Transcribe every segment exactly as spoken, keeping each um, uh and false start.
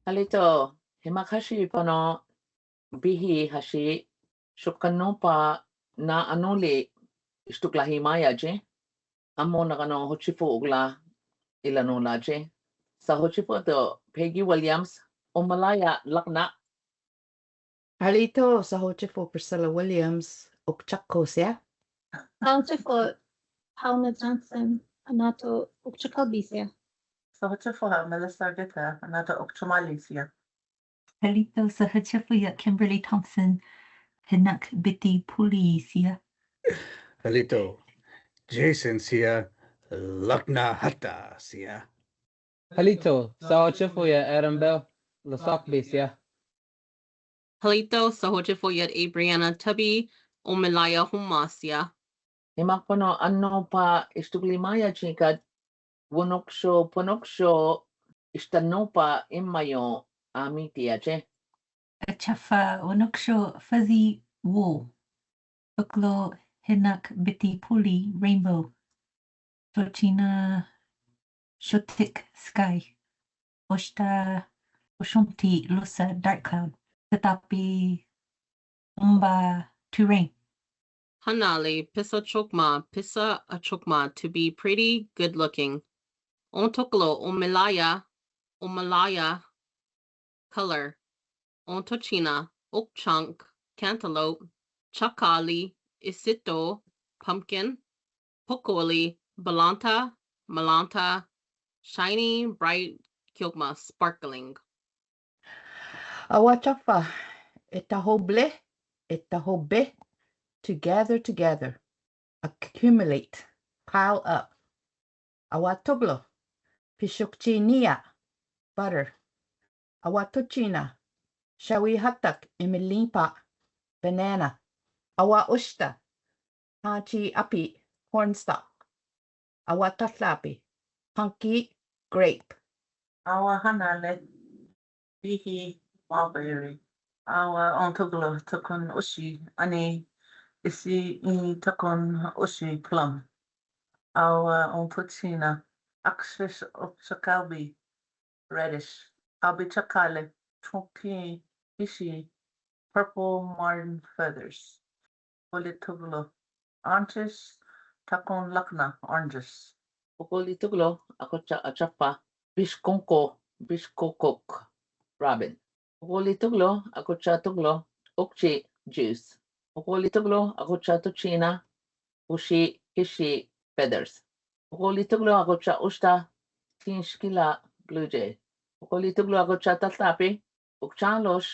Alito, himak hashi pano bihi hashi, xokkannopa na anuli, istukla himaya je. Amo nakano hochifo ukla ilano laje. Sa hochifo to Peggy Williams, Omalaya Lakna. Alito, sa hochifo Priscilla Williams, Okchako sia. Sa hochifo Helma Johnson, Anato Okchako bisia. Sa hochifo ha Melissa Geta, Anato Okchomali sia. Alito, sa hochifo ya Kimberly Thompson, Hinak Biti Puli sia. Alito, Jason sia, Lakna Hata sia. Alito, sa hochifo ya Adam Bell, Lasakbe sia. Alito, sa hochifo ya Abriana Tubby, Omalaya Homa sia. Himak pano annopa istuklimaya chikat, wonoksho ponoksho istannopa imayo amitiache. Achafa wonoksho fuzzy wool. Oklo Hinak Biti Puli rainbow. Tochina shotik sky. Oshta oshonti lusa dark cloud. Tetapi umba to rain. Hanali, pisa chokma, pisa a chokma, to be pretty, good looking. Ontoklo, Omalaya, Omalaya, color. Ontochina, okchunk, cantaloupe, chakali, isito, pumpkin, pokoli, balanta, malanta, shiny, bright, kiokma, sparkling. Awachafa, etahoble, etahobe, to gather together, accumulate, pile up. Awatoglo, pishokchinia, butter. Awatochina, shawihatak, imilimpa, banana. Awaoshta, hachi api, cornstalk. Awatahlapi, punky, grape. Awahanale, bihi, mulberry. Awaontoglo, tokon oshi, ani, isi i tokon oshi, plum. Awaontochina, aksis oksakalbi, reddish. Abichakale, chunky, ishi, purple martin feathers. Pokolitoglo, antis, takon lakna, oranges. Pokolitoglo, akocha achafa, bishkonko, bishkokok, robin. Pokolitoglo, akocha toglo, okchi, juice. Pokolitoglo, akocha tochina, ushi, hishi, feathers. Pokolitoglo, akocha oshta, tinshkila, blue jay. Pokolitoglo, akocha tahlapi, okchanlosh,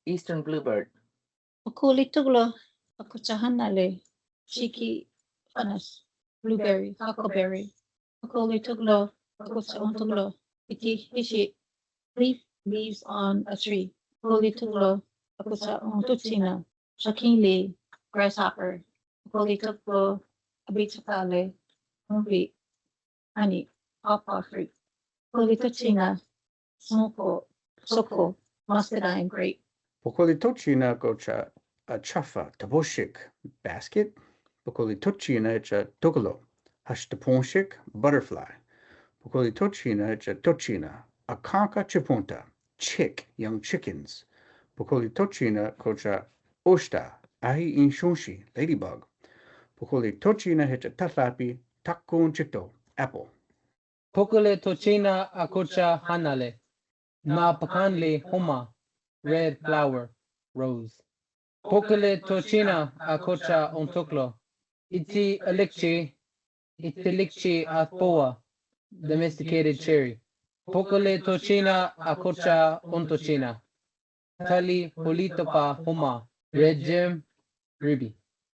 eastern bluebird. Pokolitoglo, akocha hanale, shiki, fanas, blueberry, huckleberry. Pokolitoglo, akocha ontoglo, iti hishi, leaf, leaves on a tree. Pokolitoglo, akocha ontochina, shakingli, grasshopper. Pokolitoglo, abichakale, mumpi, ani, pawpaw fruit. Pokolitochina, smoko, soko, muscadine, grape. Pokolitochina akocha achafa, taposhik, basket. Pokolitochina echa tokolo, hashtaponshik, butterfly. Pokolitochina echa tochina, akanka chiponta, chick, young chickens. Pokolitochina akocha oshta, ahi inshonshi, ladybug. Pokolitochina echa tahlapi, takon chito, apple. Pokolitochina akocha hanale, napakanli homa, red flower, rose. Pokolitochina akocha ontoklo, iti alikchi, itilikchi atpowa, domesticated cherry. Pokolitochina akocha ontochina, tali politopa homa, red gem, ruby.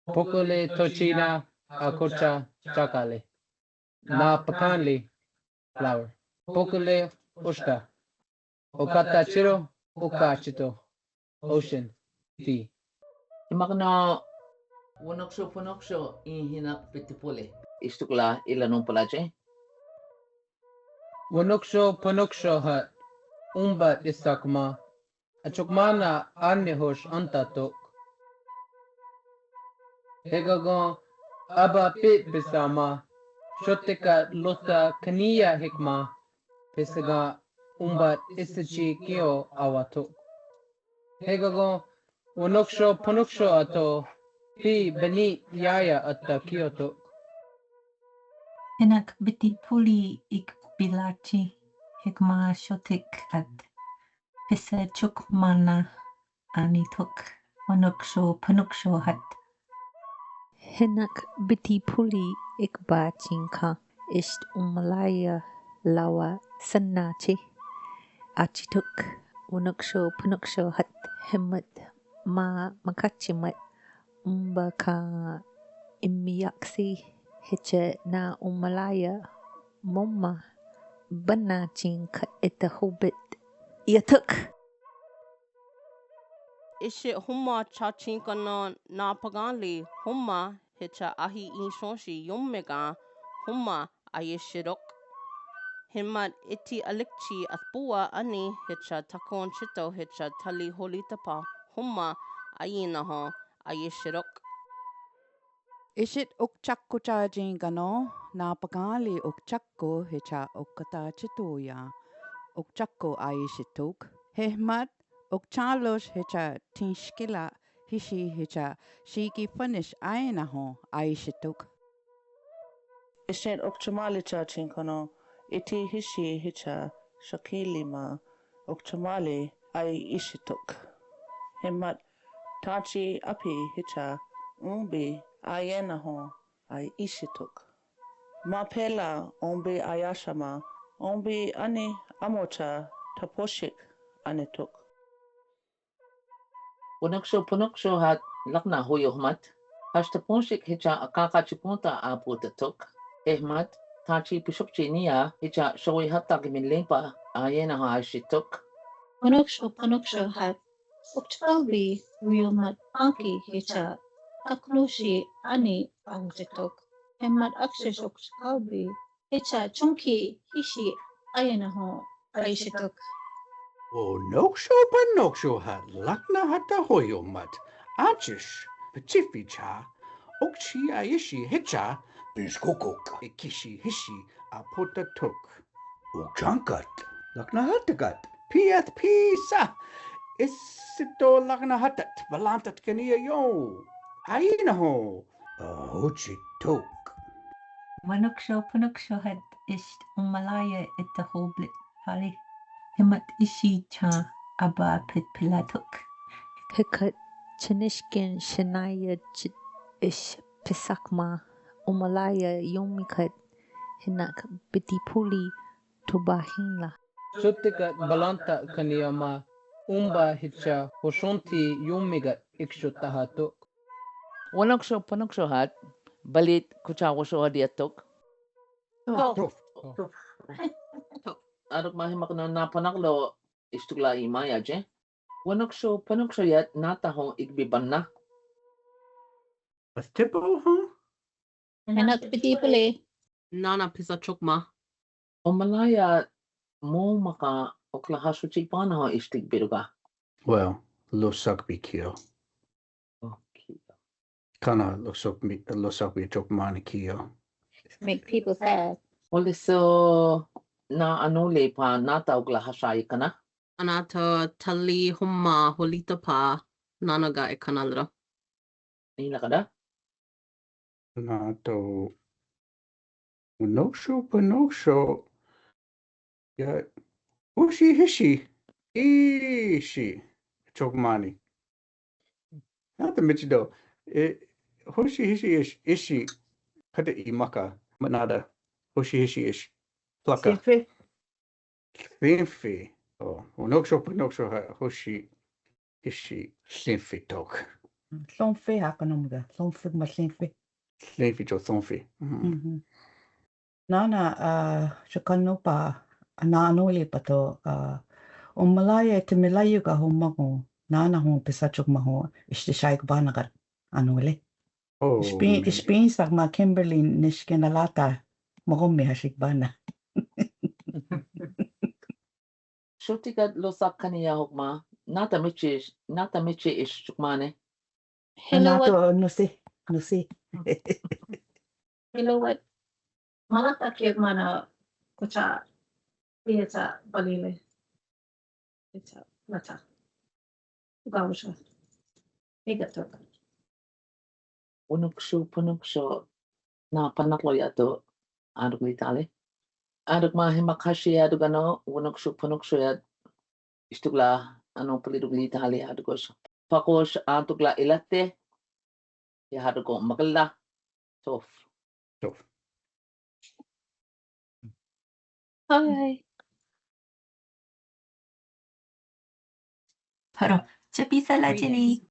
Pokolitochina akocha chakale, napakanli, flower. Pokole oshta, okatachiro, okachito, ocean, sea. Imakno, wonoksho ponoksho, inhinak pitipuli. Istukla, ilano palache. Wonoksho ponoksho hat, umbat isakma, achokmana anehosh antatok. Hegagon aba pit pisama, shotika lota kania hikma, pisaga umbat estachi kio awatok. Hekakon, wonokso ponokso ato, pi bani yaya ata kiotok. Henak bitipuli ik pilachi, hekma shotik at, pisa chuk mana anitok, wonokso ponokso hat. Henak bitipuli ik ba chinka, ist umalaya lawa sanachi. Achitok, wonokso ponokso hat, hemmet ma makachimet, umba ka imiyaksi, hecha na umalaya, moma, bana chinka eta hobit. Iatok. Ishi homa cha chinka no na pagali homa hecha ahi inshonshi yomega homa aishitok. Hemmat iti alikchi atbua ani hecha takon chito hecha tali holitapa homa ainaho aishitok. Ishit okchakko cha chinka no, na pagali okchakko hecha okkata chitoya. Okchakko aishitok. Hehmat okchalos hecha tinskila hishi hecha shiki fanish ainaho aishitok. Ishit okchumali cha chinka no, iti hishi hecha shakilima okchumali aishitok. Hemmat tachi api hecha umbi ainaho aishitok. Ma pela umbi ayashama, umbi ani amocha taposhik anitok. Wonokso ponokso hat lakna hoyo hmat, hasta ponshik hecha akaka chiponta apotatok, hehmat, tachi pishokchi nia hecha showi hatta kimin lempa ainaho aishitok. Wonokso ponokso hat, okchkalbi wiomat anki hecha taknoshi ani ahutetok, hemmat aksesh okchkalbi hecha chonki hishi ainaho aishitok. Wonokso ponokso hat lakna hatta hoyo hmat, achish, pachifi cha, okchi aishi hecha, pinskokok, ikishi hishi apotatok. Okchankat, lakna hattakat, piat pisa, isito lakna hattat, balantat kania yo, ainaho, ahochitok. Wonokso ponokso hat ist umalaya eta hoblit pali. Hemmat ishi cha aba pit pilatok. Hekat chinishkin shanaya chit ish pisakma umalaya yomikat henak bitipuli tobahinla. Shotikat balanta kaniama umba hecha hoshonti yomigat ikshutahatok. Wonokso ponokso hat, balit kucha wosho hadiatok. Tof. Tof. Tof. Aruk mahi makno na panaklo istukla imaya je. Wonokso ponokso yat nataho ikbi banna. Astipo, huh? Henak bitipuli. Nana pisa chokma. Umalaya mo maka oklahasuchi pana ho istik biruga. Well, lo sakbi kio. Okay. Kana lo sakbi, lo sakbi chokmani kio. Make people sad. Ole so na anole pa nata oklahashai kana. Anata tali homa holita pa nanaga e kanalra. Ni nakada? Nato wonokso ponokso. Ya, hoshi hishi ishi chokmani. Nata michido. E, hoshi hishi ish, ishi. Kata imaka. Manada. Hoshi hishi ish. Plaka. Sinfi. Sinfi. Oh, wonokso ponokso ha, hoshi hishi sinfi tok. Sinfi ha kanomga. Sinfi ma sinfi. Sinfi cho sinfi. Mhm. Nana, ah, shakanopa, na anole pato, ah, umalaya timilayu ka homago, nana ho pisa chokma ho, ishti shaik banagar, anole. Oh, ispin, man. Ispin sakma Kimberly nishkin alata, magomi hashik bana. Shotikat lo sak kaniya hokma, nata michi, nata michi ish chukmane. Hello, what? Nato nusi, nusi. Hello, what? Malata kiet mana kucha, iya cha balile. Esta, mata. Uka usa. Ika toka. Unukshu, punukshu, na panaklo ya to, aduk litali. Aduk ma himakashi, aduk ano, unukshu, punukshu ya, istukla, ano, puliduk litali, aduk os. Pakos, aduk la ilate, ya aduk o makala, sof. Sof. Hai. Paro, chepi sala chini.